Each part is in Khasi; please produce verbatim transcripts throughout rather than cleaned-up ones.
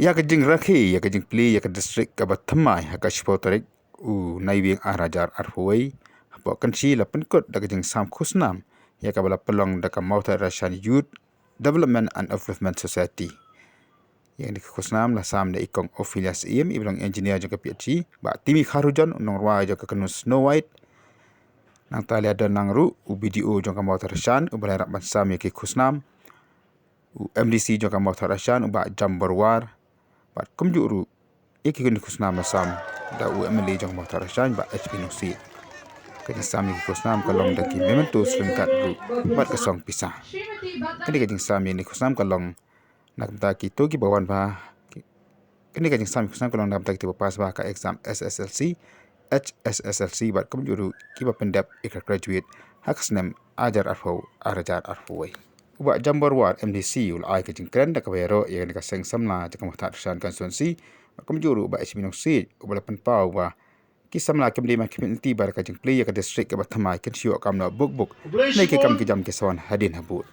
Ïa ka jingrakhe ïa ka jingplie ïa ka district kaba thymmai ha ka shiphew tarik u Naiwieng ar hajar arphew wei, hapoh Kynshi la pynkut da ka jingsam khusnam ïa kaba la pynlong da ka Mawthadraishan Youth Development and Upliftment Society. Ïa kane ka khusnam la sam da i Kong Ophelia Syiem, iba long engineer jong ka P H E, Bah Timmy Kharhujon, u nongrwai jong ka kynhun Snow White. Nangta la don lang ruh u B D O jong ka Mawthadraishan uba la ïarap ban sam ïa ki khusnam, u M D C jong ka Mawthadraishan u Bah Jambor War, bad kumjuh ruh ïa ki khusnam la sam da u M L A jong ka Mawthadraishan Bah H P Nongsiej. Ka jingsam ïa ki khusnam ka long da ki mementos ryngkat ruh bad ka song pisa. Kane ka jingsam ïa ki khusnam ka long na ka bynta kito kiba wan bha, kane ka jingsam ïa ki khusnam ka long na ka bynta kito kiba pass bha ka exam S S L C, H S S L C bad kumjuh ruh kiba pyndep ïa ka graduate ha ka snem ar hajar arphew, ar hajar arphew wei. U Bah Jambor War, M D C, u la ai ka jingkren da kaba ïaroh ïa kane ka seng samla jong ka Mawthadraishan constituency bad kumjuh ruh u Bah H P Nongsiej uba la pynpaw ba ki samla kim dei ban khmih lynti bad ka jingplie ïa ka district kaba thymmai, kin shu ïoh kam noh buk buk na ki kam ki jam ki sa wan hadien habud.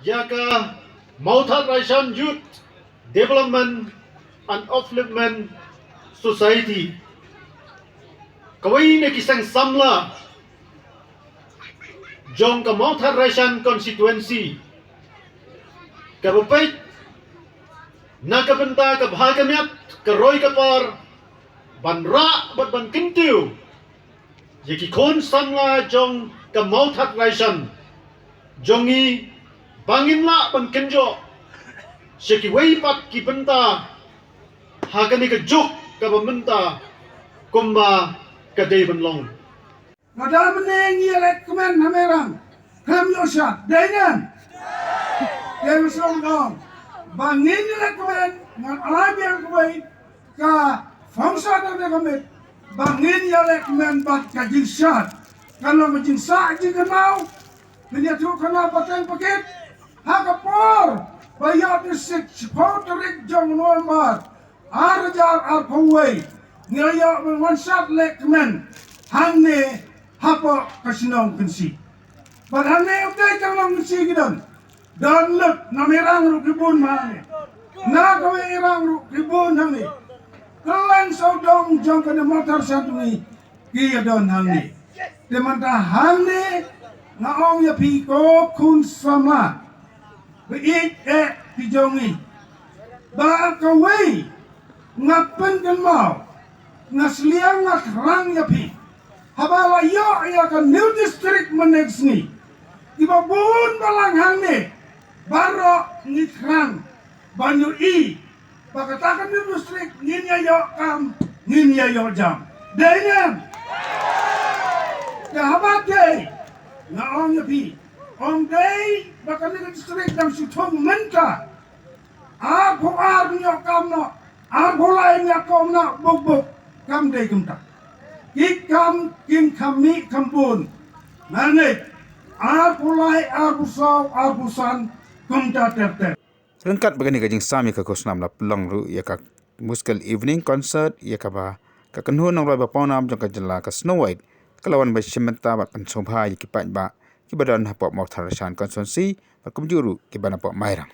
Ïa ka Mawthadraishan Youth Development and Upliftment Society, kawei na ki seng samla jong ka Mawthadraishan constituency, kaba peit na ka bynta ka bha ka miat, ka roi ka par, ban rah bad ban kyntiew ïa ki khun samla jong ka Mawthadraishan jong ngi, ba ngin lah ban kynjoh sha kiwei pat ki bynta ha kane ka juk kaba mynta kumba ka dei ban long. Lada mynne ngi ïaleh kmen ha Mairang, khlem ïoh shad, dei ne em? Dei, ma sngewbha ba ngin ïaleh kmen, ngan ai biang kawei ka function da ka miet ba ngin ïaleh kmen bad ka jingshad. Kan long ka jingsah jingkynmaw, phin ïathuhkhana pateng pakit ha ka por ba ïoh district, shiphew tarik jong November ar hajar arphew wei, ngi la ïoh ban wan shad leh kmen hangne hapoh ka shnong Kynshi. Bad hangne ym dei tang nong Kynshi ki don, don lut na Mairang ruh ki bun ma hangne, na kawei Mairang ruh ki bun hangne. Kylleng sawdong jong kane Mawthadraishan jong ngi ki ïa don hangne. Te mynta hangne nga ong ïa phi ko khun samla ba ïeit eh ki jong ngi, ba kawei nga pynkynmaw, nga sliang, nga thrang ïa phi, haba la ïoh ïa ka new district mynne ka sngi, kiba bun balang hangne baroh ngi thrang ban ïohi ba kata ka new district ngin ïa ïoh kam, ngin ïa ïoh jam. Dei ne em? Te haba dei, nga ong ïa phi, ym dei ba kane ka district dang shu thung mynta. Arphew ar ngin ïoh kam noh, arphew lai ngin ïoh kam noh buk buk, kam dei kumta. Ki kam kin kham mih kham bun. Nga ngeit arphew lai, arphew saw, arphew san, kumta ter ter. Ryngkat bad kane ka jingsam ïa ka khusnam la pynlong ruh ïa ka musical evening concert, ïa kaba ka kynhun nongrwai ba pawnam jong ka jylla ka Snow White ka la wan ban shim bynta bad pynsngewbha ïa ki paidbah kiba don hapoh Mawthadraishan constituency bad kumjuh ruh kiba napoh Mairang.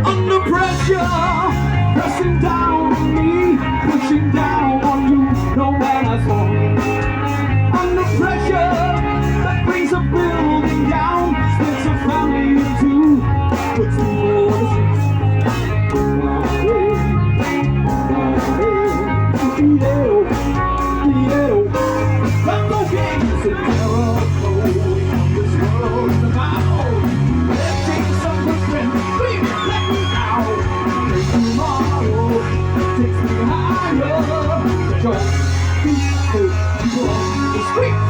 Under pressure, pressing down on me, pushing down on you, no man has won. Under pressure, that brings a building down, splits a family in two, puts people on the streets.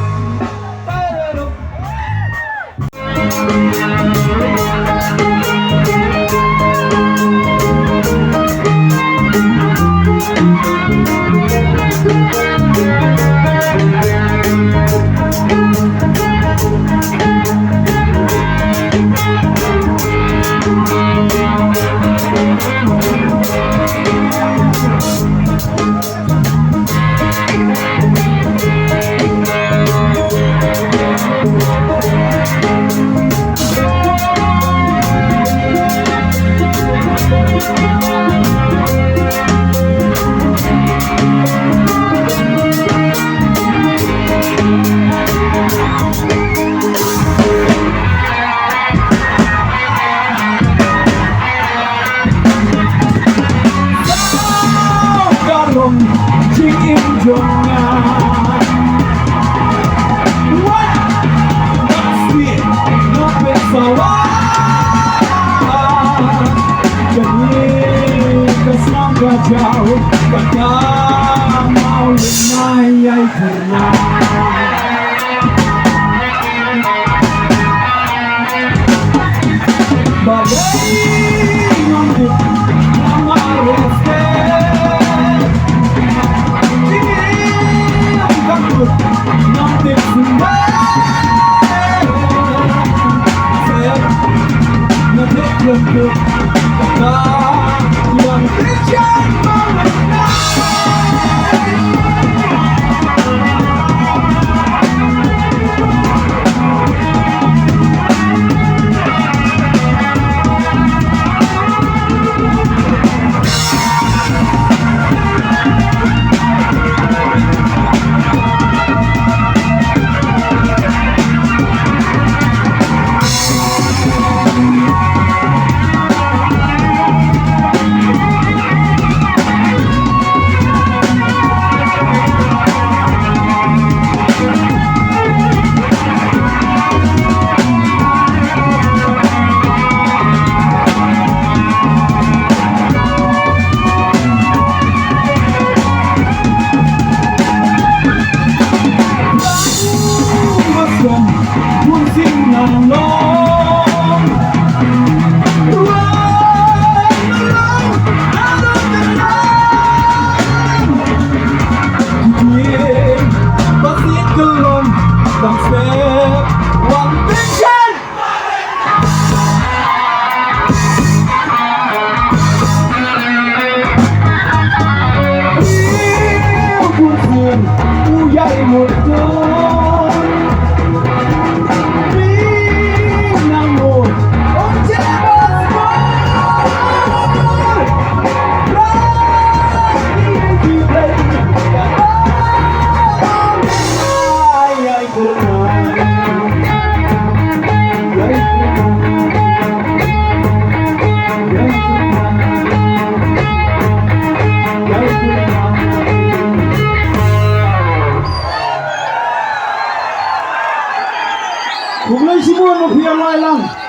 Ka long jingim jong nga. Wat, that's it. Nga pynsawa. Kane ka song ka jaw, ka dei mawlynnai ïa i pyrna. Khublei shibun, u Phiar Wailang.